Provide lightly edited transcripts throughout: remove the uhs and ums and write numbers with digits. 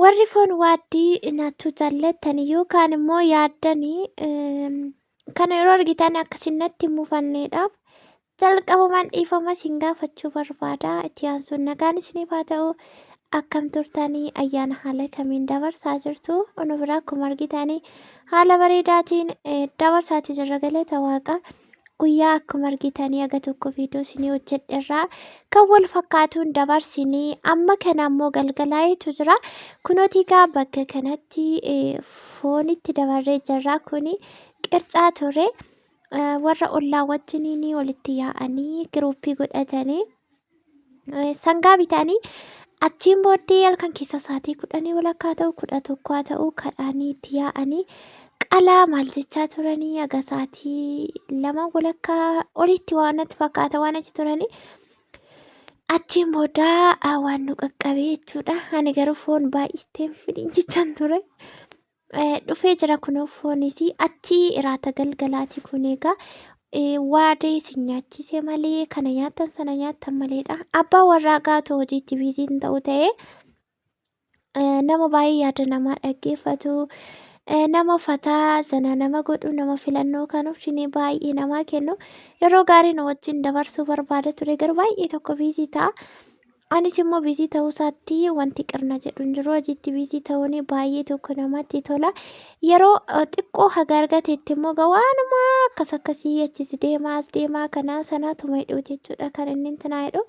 Warri foon waaddii nyaachuu jaallattan yookaan immoo yaaddanii kana yeroo argitan akka isin natti hin mufanneedhaaf jalqabumaan dhiifama isin gaafachuu barbaada. Itti aansuun nagaan isiniif haa ta'u. Akkam turtanii ayyaana haala kamiin dabarsaa jirtu? Nu bira akkuma argitanii haala bareedaatiin dabarsaatii jirra, galata Waaqa. Guyyaa akkuma argitanii aga tokko viidiyoo isinii hojjedherraa kan wal fakkaatuun dabarsinii amma kana ammoo galgalaa'itu jira. Kunooti egaa bakka kanatti foonitti dabarree jirra. Kuni qircaa ture. Warra ollaa wajjiniin walitti yaa'anii giruuppii godhatanii sangaa bitanii achiin booddee halkan keessa sa'aatii 10:30 ta'u, 11 haa ta'u, kadhaanii itti yaa'anii qalaa maal jechaa turanii haga sa'aatii 2:30 olitti waan natti fakkaata waan achi turanii. Achiin booda waan nu qaqqabee jechuudha. Ani garuu foon baay'isteen fidin jechaan ture. Dhufee jira kunoo foonis achi iraata galgalaati. Kun egaa waadee isin nyaachise malee, kana nyaattan sana nyaattan maleedha. Abbaa warraa gaatoo hojiitti biiziin ta'u ta'ee nama baay'ee yaada namaa dhaggeeffatu, nama fataa sana nama godhu, nama filannoo kan opshinii baay'ee namaa kennu, yeroo gaarii nu wajjin dabarsuu barbaada ture, garuu baay'ee tokko busy ta'a. Anis immoo busy ta'uu isaatti wanti qirna jedhu hin jiru. Hojiitti busy ta'uun baay'ee tokko namatti tola. Yeroo xiqqoo haga argateetti immoo waanuma akkas akkasii achis deemaa as deemaa kanaa sanaatuma hidhuu jechuudha kan inni intinaa jedhu.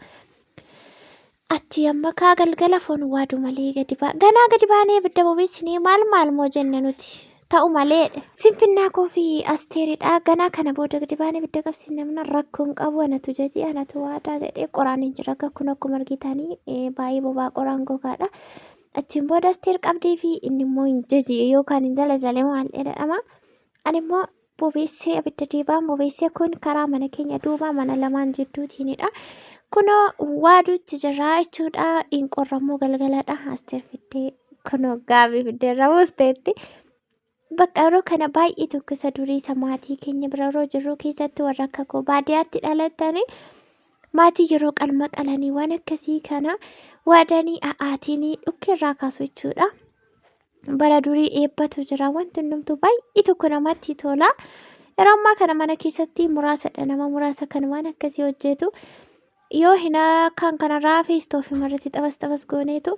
Achi amma kaa galgala foon waadu malee gadi baa ganaa gadi baanee ibidda bobeessinee maal maal moo jenne nuti ta'u malee. Sinfinnaa koo fi Asteeridha. Ganaa kana booda gadi baanee ibidda qabsiisne mana rakkoo hin qabu, anatu jaji, anatu waadaa jedhee qoraan hin jira. Kun akkuma argitanii baay'ee bobaa qoraan gogaadha. Achiin booda Asteer qabdee fi inni immoo hin jaji yookaan hin zalazale maal jedhama. Ani immoo bobeessee abidda deebaan bobeessee, kun karaa mana keenya duubaa mana lamaan jidduutiinidha. Kunoo waaduutti jira jechuudha. Hin qorrammoo galgaladha. Asteer fiddee kunoo gaabii fiddee ramuusteetti. Bakka yeroo kana baay'ee tokko isa durii isa maatii keenya bira yeroo jirru keessatti, warra akka koo baadiyyaatti dhalatanii, maatii yeroo qalma qalanii waan akkasii kana waadanii a'aatiin dhukkee irraa kaasu jechuudha. Bara durii eebbatu jira, wanti hundumtuu baay'ee tokko namatti tola. Yeroo ammaa kana mana keessatti muraasadha, nama muraasa kan waan akkasii hojjetu. Yoo hin kan kanarraa feestoofii irratti xabas xabas gooneetu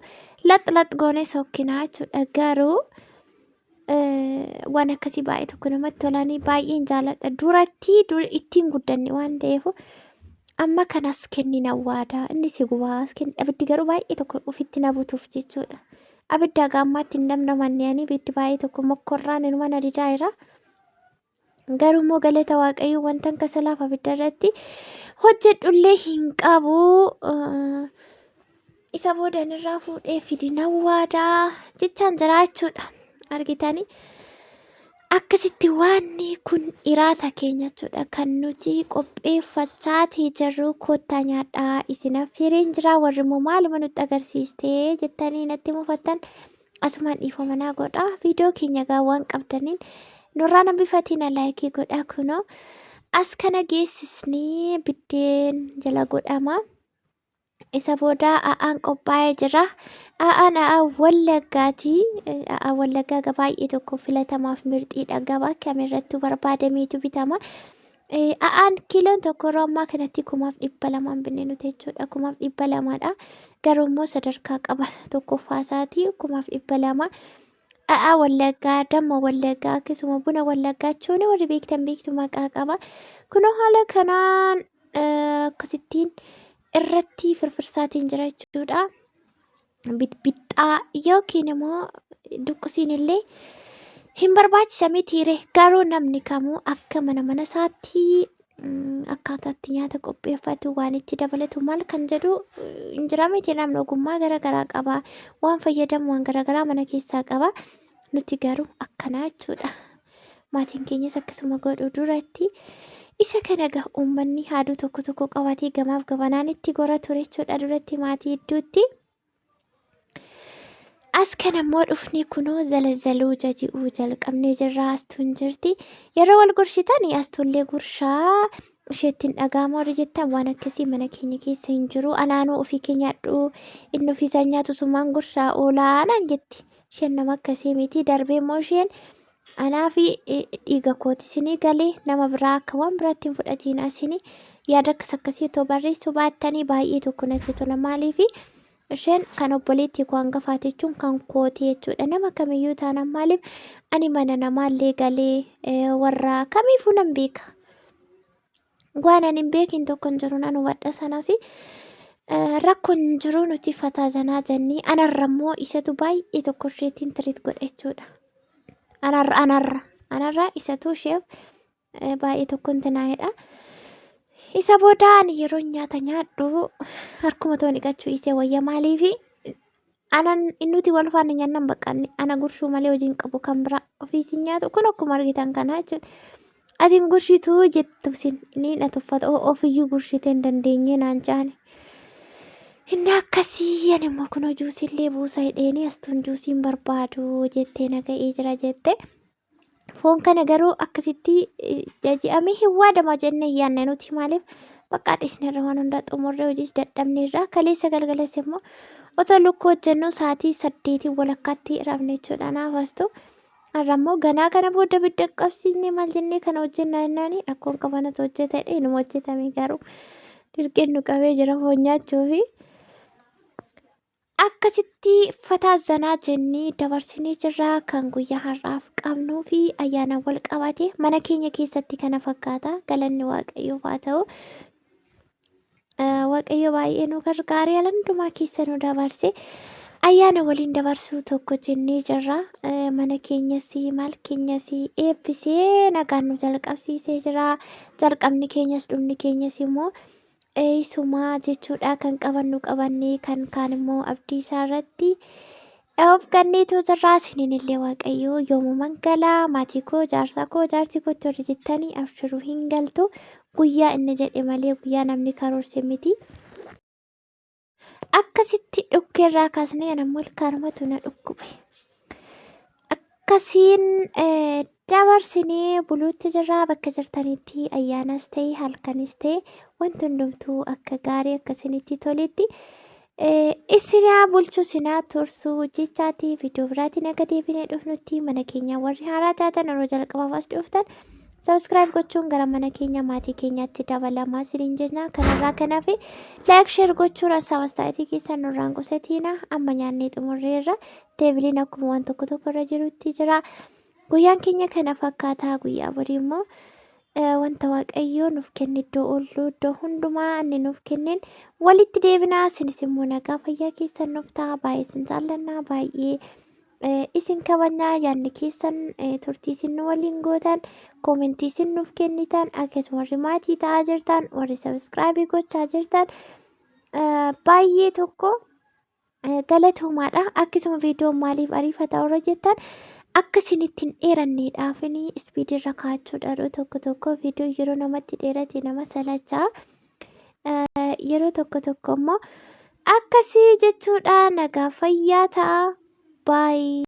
lax lax goonee sokkinaa jechuudha. Garuu waan akkasii baay'ee tokko namatti tolanii baay'een jaaladha. Duratti ittiin guddanne waan ta'eef amma kanas kennina waadaa inni si gubaa as kenni abiddi garuu baay'ee tokko ofitti na butuuf jechuudha. Abidda gaammaatti hin damdamanne, ani ibiddi baay'ee tokko mokkorraan inuma na didaa jira. Garuu immoo galata Waaqayyoo wanta akka salaaf abidda irratti hojjedhullee hin qabu. Isa boodan irraa fuudhee fidina waadaa jechaan jira jechuudha. Argitanii akkasitti waanni kun iraata keenya jechuudha kan nuti qopheeffachaatii jirru. Kottaa nyaadhaa isin affeereen jira. Warri immoo maaluma nutti agarsiistee jettanii natti mufattan asumaan dhiifama naa godha. Viidiyoo keenya gaa waan qabdaniin nurraa nambifatiin like godha. Kunoo as kana geessisnee biddeen jala godhama. Isa booda a'aan qophaa'ee jira. A'aan a'aa Wallaggaati. A'aa Wallaggaa baay'ee tokko filatamaaf mirxiidha. Gabaa kamirrattuu barbaadameetu bitama. A'aan kiiloon tokko yeroo ammaa kanatti 2,200n binne nuti jechuudha. 2,200dha. Garuu immoo sadarkaa qaba, tokkoffaa isaatii 2,200. A'aa Wallaggaa, damma Wallaggaa, akkasuma buna Wallaggaa jechuun warri beektan beektu, maqaa qaba. Kunoo haala kanaan akkasittiin irratti firfirsaatiin jira jechuudha. Bixbixxaa yookiin immoo duqqisiin illee hin barbaachisa mitiire, garuu namni kamuu akka mana mana isaatti akkaataa itti nyaata qopheeffatu, waan itti dabalatu maal kan jedhu hin jira miti. Namni ogummaa garaagaraa qaba, waan fayyadamu waan garaagaraa mana keessaa qaba. Nuti garuu akkanaa jechuudha. Maatiin keenyas akkasuma godhu duratti. Isa kana egaa uummanni haaduu tokko tokko qabatee gamaaf gamanaan itti gora ture jechuudha duratti maatii hedduutti. As kana immoo dhufnee kunoo zalazaluu jaji'uu jalqabnee jirra. Astuun jirti. Yeroo wal gurshitan astuullee gurshaa. Isheetti hin dhaga'ama warri jettan waan akkasii mana keenya keessa hin jiru. Anaanuu ofii kee nyaadhu inni ofii isaa nyaatu sumaan gurshaa oolaa naan jetti. Isheen nama akkasii miti. Darbee immoo isheen anaa fi dhiiga kooti isinii galee nama biraa akka waan biraatti hin fudhatiin isinii yaada akkas akkasii otoo barreessuu baattanii baay'ee tokko natti tola. Maaliifi isheen kan obboleettii koo hangafaati jechuun kan kooti jechuudha. Nama kamiyyuu taanaan maaliif ani mana namaallee galee warra kamiifuu nan beeka. Waan ani hin beekin tokko hin jiru nan hubadha sanas rakkoon hin jiru nuti fataa zanaa jennee anarra immoo isatu baay'ee tokko isheetiin tiriit godha jechuudha. Anarra anarra anarra isatu isheef baay'ee tokko intinaa'edha. Isa booda ani yeroo nyaata nyaadhu harkuma too dhiqachuu isee wayya maaliifi anan innuti wal faana nyaannan bakka inni ana gurshuu malee hojii hin qabu kan biraa ofiisin nyaatu kun akkuma argitan kanaa jechuudha. Ati hin gurshituu jettu sin inni na tuffata ofiyyuu gurshitee hin dandeenye naan jaane. Inni akkasii ani immoo kunoo juusiillee buusa hidheeni astuun juusiin barbaadu jettee na ga'ee jira jette. Foon kana garuu akkasitti jaji'amee hin waadama jennee hin yaadne nuti maaliif bakka dhiisnerra waan hundaa xumurree hojiis dadhabneerra kaleessa galgalas immoo otoo lukkuu hojjennu sa'aatii saddeetii walakkaatti rafne jechuudha naaf astu har'a immoo ganaa kana booda bidda qabsiisnee maal jennee kana hojjennaa jennaani rakkoon qabanatu hojjeta jedhee inuma hojjetame garuu dirqiin nu qabee jira foon nyaachuufi. Akkasitti fataa zanaa jennee dabarsinee jirra kan guyyaa har'aaf qabnuu fi ayyaana wal qabate mana keenya keessatti kana fakkaata galanni waaqayyoof haa ta'u. Waaqayyo baay'ee nu gargaaree haala hundumaa keessa nu dabarse ayyaana waliin dabarsuu tokko jennee jirra. Mana keenyas maal keenyas eebbisee nagaan nu jalqabsiisee jira. Jalqabni keenyas dhumni keenyas immoo Eeysumaa jechuudha kan qabannu qabannee kan kaan immoo abdii isaa irratti of ganneetu jirra isiniin illee waaqayyoo yoomuman galaa maatii koo jaarsaa koo jaartii kootti warri jettanii abshiruu hin galtu guyyaa inni jedhe malee guyyaa namni karoorse miti. Akkasitti dhukkeerraa kaasnee anammoo ilkaanumatu na dhukkube. Akkasiin dabarsinee buluutti jirra bakka jirtanitti ayyaanas ta'e halkanis ta'e wanti hundumtuu akka gaarii akka isinitti toletti isinaa bulchu isinaa tursu jechaati viidiyoo biraatiin akka deebinee dhufnutti mana keenya warri haaraa taatan yeroo jalqabaaf as dhuftan Subscribe gochuun gara mana keenya maatii keenyaatti dabalamaa isiniin jenna. Kanarraa kan hafe like share gochuun hassaaba astaayitii keessan nurraan qusatiina. Amma nyaannee xumurreerra. Teebiliin akkuma waan tokko tokko irra jirutti jira. Guyyaan keenya kana fakkaata. Guyyaa borii immoo wanta Waaqayyoo nuuf kenne iddoo oollu iddoo hundumaa inni nuuf kenneen walitti deebina. Isinis immoo nagaa fayyaa keessan nuuf ta'a. Baay'ee isin jaallanna. Baay'ee isin kabajna yaadni keessan turtii isin nu waliin gootan koomentii isin nuuf kennitan akkasuma warri maatii ta'aa jirtan warri sabiskiraabii gochaa jirtan baay'ee tokko galatoomaadha akkasuma viidiyoon maaliif ariifata warra jettan akka isin ittiin dheeranneedhaafini ispiidii irra kaa'achuudha yeroo tokko tokko viidiyoo yeroo namatti dheerate nama salachaa yeroo tokko tokko immoo akkasii jechuudha nagaa fayyaa ta'a baay'ee.